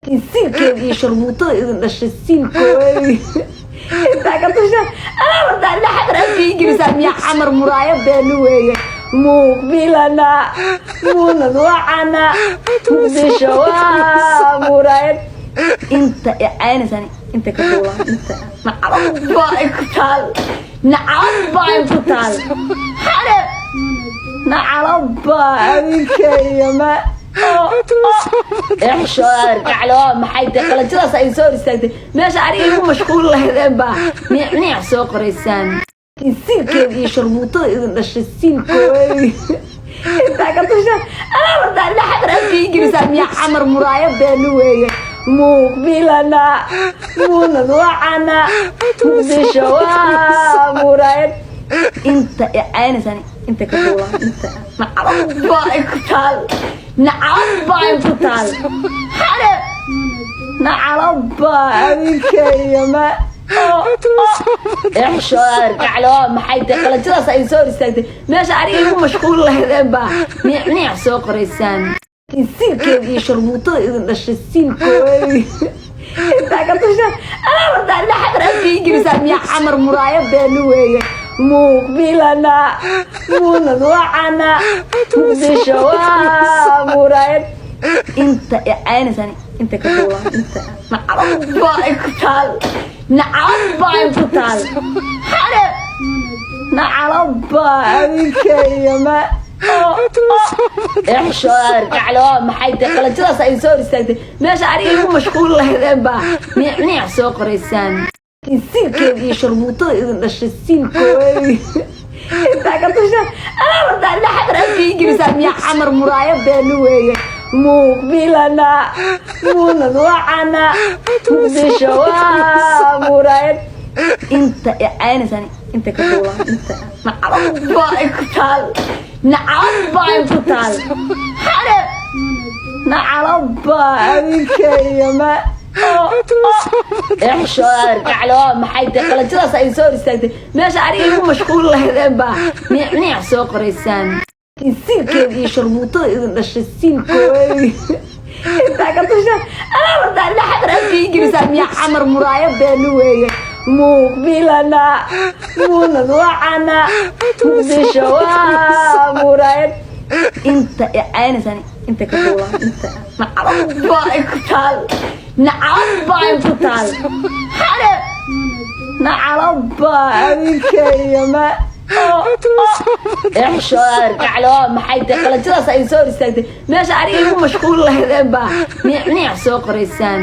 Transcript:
Siilkeeda iyo sharmuutada idin dhashay siilkooda intaa ka tusha. Anaa rabtaa ina Xamar afka ingirisaa miya? Xamar muraayadeenu weeye. Muuqbilana muunad wacana, Muqdisho waa muraayad. Inta icaynaysan inta ka duulaan, inta nacalad baa ay ku taal, nacalad baa ay ku taal, xare nacalad baa adinka iyo ma ixshoodargaclo. Maxay tahay qalajadaas ay soo hor istaagtay meesha? Aniga igu mashquul lahaydeen baa niic niic soo qoraysaan. Siilkeeda iyo sharmuutada idin dhashay siilkooda intaa ka tusha. Anaa rabtaa ina Xamar afka ingirisaa miya? Xamar muraayadeenu weeye. Muuqbilana muunad wacana, Muqdisho waa muraayad. Inta icaynaysan inta ka duulaan, inta nacalad baa ay ku taal, nacalad baa ay ku taal, xare nacalad baa adinka iyo ma ixshoodargaclo. Maxay tahay qalajadaas ay soo hor istaagtay meesha? Aniga igu mashquul lahaydeen baa niic niic soo qoraysaan. Siilkeeda iyo sharmuutada idin dhashay siilkooda intaa ka tusha. Anaa rabtaa ina Xamar afka ingirisaa miya? Xamar muraayadeenu weeye. Muuqbilana muunad wacana, Muqdisho waa muraayad. Inta icaynaysan inta ka duulaan, inta nacalad baa ay ku taal, nacalad baa ay ku taal, xare nacalad baa adinka iyo ma ixshoodargaclo. Maxay tahay qalajadaas ay soo hor istaagtay meesha? Aniga igu mashquul lahaydeen baa niic niic soo qoraysaan. Siilkeeda iyo sharmuutada idin dhashay siilkooda intaa ka tusha. Anaa rabtaa ina Xamar afka ingirisaa miya? Xamar muraayadeenu weeye. Muuqbilana muunad wacana, Muqdisho waa muraayad. Inta icaynaysan inta ka duulaan, inta nacalad baa ay ku taal, nacalad baa ay ku taal, xare nacalad baa adinka iyo ma ixshoodargaclo. Maxay tahay qalajadaas ay soo hor istaagtay meesha? Aniga igu mashquul lahaydeen baa niic niic soo qoraysaan. Siilkeeda iyo sharmuutada idin dhashay siilkooda intaa ka tusha. Anaa rabtaa ina Xamar afka ingirisaa miya? Xamar muraayadeenu weeye. Muuqbilana muunad wacana, Muqdisho waa muraayad. Inta icaynaysan inta ka duulaan, inta nacalad baa ay ku taal, nacalad baa ay ku taal, xare nacalad baa adinka iyo ma ixshoodargaclo. Maxay tahay qalajadaas ay soo hor istaagtay meesha? Aniga igu mashquul lahaydeen baa niic niic soo qoraysaan.